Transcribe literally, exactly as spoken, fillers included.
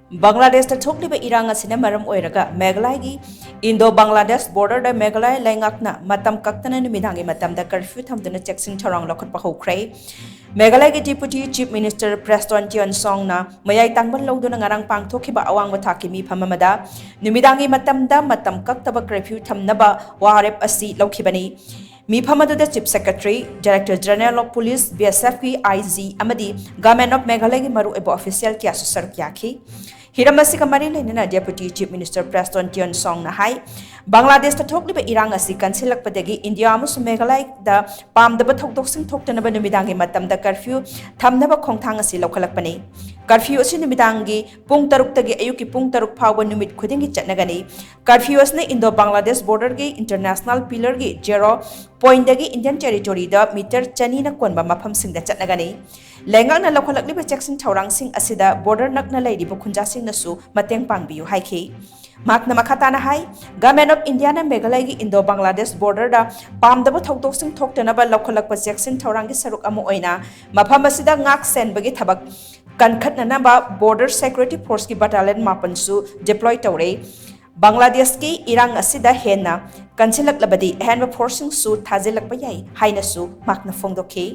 ꯕꯪꯒ꯭ꯂꯥꯗꯦꯁꯇ ꯊꯣꯛꯂꯤꯕ ꯏꯔꯥꯡ ꯑꯁꯤꯅ ꯃꯔꯝ ꯑꯣꯏꯔꯒ ꯃꯦꯘꯥꯂꯌꯒꯤ ꯏꯟꯗꯣ ꯕꯪꯒ꯭ꯂꯥꯗꯦꯁ ꯕꯣꯔꯗꯔꯗ ꯃꯦꯘꯥꯂꯌ ꯂꯩꯉꯥꯛꯅ ꯃꯇꯝ ꯀꯛꯇꯅ ꯅꯨꯃꯤꯗꯥꯡꯒꯤ ꯃꯇꯝꯗ ꯀꯔꯐ꯭ꯌꯨ ꯊꯝꯗꯨꯅ ꯆꯦꯛꯁꯤꯟ ꯊꯧꯔꯥꯡ ꯂꯧꯈꯠꯄ ꯍꯧꯈ꯭ꯔꯦ꯫ ꯃꯦꯘꯥꯂꯌꯒꯤ ꯗꯤꯄꯨꯇꯤ ꯆꯤꯐ ꯃꯤꯅꯤꯁꯇꯔ ꯄ꯭ꯔꯦꯁꯇꯣꯟ ꯇꯤꯌꯣꯟ ꯁꯣꯡꯅ ꯃꯌꯥꯏ ꯇꯥꯡꯕ ꯂꯧꯗꯨꯅ ꯉꯔꯥꯡ ꯄꯥꯡꯊꯣꯛꯈꯤꯕ ꯑꯋꯥꯡꯕ ꯊꯥꯛꯀꯤ ꯃꯤꯐꯝ ꯑꯃꯗ ꯅꯨꯃꯤꯗꯥꯡꯒꯤ ꯃꯇꯝꯗ ꯃꯇꯝ ꯀꯛꯇꯕ ꯀꯔꯐ꯭ꯌꯨ ꯊꯝꯅꯕ ꯋꯥꯔꯦꯞ ꯑꯁꯤ ꯂꯧꯈꯤꯕꯅꯤ꯫ ꯃꯤꯐꯝ ꯑꯗꯨꯗ chief secretary, director general of police, B S ꯑꯦꯐꯀꯤ ꯑꯥꯏ ꯖꯤ ꯑꯃꯗꯤ ꯒꯚꯔꯟꯃꯦꯟꯠ ꯑꯣꯐ ꯃꯦꯘꯥꯂꯌꯒꯤ ꯃꯔꯨꯑꯣꯏꯕ ꯑꯣꯐꯤꯁꯤꯌꯦꯜ ꯀꯌꯥꯁꯨ ꯁꯔꯨꯛ ꯌꯥꯈꯤ꯫ ꯍꯤꯔꯝ ꯑꯁꯤꯒ ꯃꯔꯤ ꯂꯩꯅꯅ ꯗꯦꯄꯨꯇꯤ ꯆꯤꯐ ꯃꯤꯅꯤꯁꯇꯔ ꯄ꯭ꯔꯦꯁꯇꯣꯟ ꯇꯤꯌꯣꯟ ꯁꯣꯡꯅ ꯍꯥꯏ, ꯕꯪꯒ꯭ꯂꯥꯗꯦꯁꯇ ꯊꯣꯛꯂꯤꯕ ꯏꯔꯥꯡ ꯑꯁꯤ ꯀꯟꯁꯤꯜꯂꯛꯄꯗꯒꯤ ꯏꯟꯗꯤꯌꯥ ꯑꯃꯁꯨꯡ ꯃꯦꯘꯥꯂꯌꯗ ꯄꯥꯝꯗꯕ ꯊꯧꯗꯣꯛꯁꯤꯡ ꯊꯣꯛꯇꯅꯕ ꯅꯨꯃꯤꯗꯥꯡꯒꯤ ꯃꯇꯝꯗ ꯀꯔꯐ꯭ꯌꯨ ꯊꯝꯅꯕ ꯈꯣꯡꯊꯥꯡ ꯑꯁꯤ ꯂꯧꯈꯠꯂꯛꯄꯅꯤ꯫ ꯀꯔꯐ꯭ꯌꯨ ꯑꯁꯤ ꯅꯨꯃꯤꯗꯥꯡꯒꯤ ꯄꯨꯡ ꯇꯔꯨꯛꯇꯒꯤ ꯑꯌꯨꯛꯀꯤ ꯄꯨꯡ ꯇꯔꯨꯛ ꯐꯥꯎꯕ ꯅꯨꯃꯤꯠ ꯈꯨꯗꯤꯡꯒꯤ ꯆꯠꯅꯒꯅꯤ꯫ ꯀꯔꯐ꯭ꯌꯨ ꯑꯁꯤꯅ ꯏꯟꯗꯣ ꯕꯪꯒ꯭ꯂꯥꯗꯦꯁ ꯕꯣꯔꯗꯔꯒꯤ ꯏꯟꯇꯔꯅꯦꯁꯅꯦꯜ ꯄꯤꯂꯔꯒꯤ ꯖꯦꯔꯣ ꯄꯣꯏꯟꯠꯇꯒꯤ ꯏꯟꯗꯤꯌꯟ ꯇꯦꯔꯤꯇꯣꯔꯤꯗ ꯃꯤꯇꯔ ꯆꯅꯤꯅ ꯀꯣꯟꯕ ꯃꯐꯝꯁꯤꯡꯗ ꯆꯠꯅꯒꯅꯤ꯫ ꯂꯩꯉꯥꯛꯅ ꯂꯧꯈꯠꯂꯛꯂꯤꯕ ꯆꯦꯛꯁꯤꯟ ꯊꯧꯔꯥꯡꯁꯤꯡ ꯑꯁꯤꯗ ꯕꯣꯔꯗꯔ ꯅꯛꯅ ꯂꯩꯔꯤꯕ ꯈꯨꯟꯖꯥꯁꯤꯡꯅꯁꯨ ꯃꯇꯦꯡ ꯄꯥꯡꯕꯤꯌꯨ ꯍꯥꯏꯈꯤ꯫ ꯃꯍꯥꯛꯅ ꯃꯈꯥ ꯇꯥꯅ ꯍꯥꯏ, ꯒꯚꯔꯟꯃꯦꯟꯠ ꯑꯣꯐ ꯏꯟꯗꯤꯌꯥꯅ ꯃꯦꯘꯥꯂꯌꯒꯤ ꯏꯟꯗꯣ ꯕꯪꯒ꯭ꯂꯥꯗꯦꯁ ꯕꯣꯔꯗꯔꯗ ꯄꯥꯝꯗꯕ ꯊꯧꯗꯣꯛꯁꯤꯡ ꯊꯣꯛꯇꯅꯕ ꯂꯧꯈꯠꯂꯛꯄ ꯆꯦꯛꯁꯤꯟ ꯊꯧꯔꯥꯡꯒꯤ ꯁꯔꯨꯛ ꯑꯃ ꯑꯣꯏꯅ ꯃꯐꯝ ꯑꯁꯤꯗ ꯉꯥꯛ ꯁꯦꯟꯕꯒꯤ ꯊꯕꯛ ꯀꯟꯈꯠꯅꯅꯕ ꯕꯣꯔꯗꯔ ꯁꯦꯀ꯭ꯌꯨꯔꯤꯇꯤ ꯐꯣꯔꯁꯀꯤ ꯕꯠꯇꯥꯂꯤꯌꯟ ꯃꯥꯄꯟꯁꯨ ꯗꯤꯄ꯭ꯂꯣꯏ ꯇꯧꯔꯦ꯫ ꯕꯪꯒ꯭ꯂꯥꯗꯦꯁꯀꯤ ꯏꯔꯥꯡ ꯑꯁꯤꯗ ꯍꯦꯟꯅ ꯀꯟꯁꯤꯜꯂꯛꯂꯕꯗꯤ ꯑꯍꯦꯟꯕ ꯐꯣꯔꯁꯁꯤꯡꯁꯨ ꯊꯥꯖꯤꯜꯂꯛꯄ ꯌꯥꯏ ꯍꯥꯏꯅꯁꯨ ꯃꯍꯥꯛꯅ ꯐꯣꯡꯗꯣꯛꯈꯤ꯫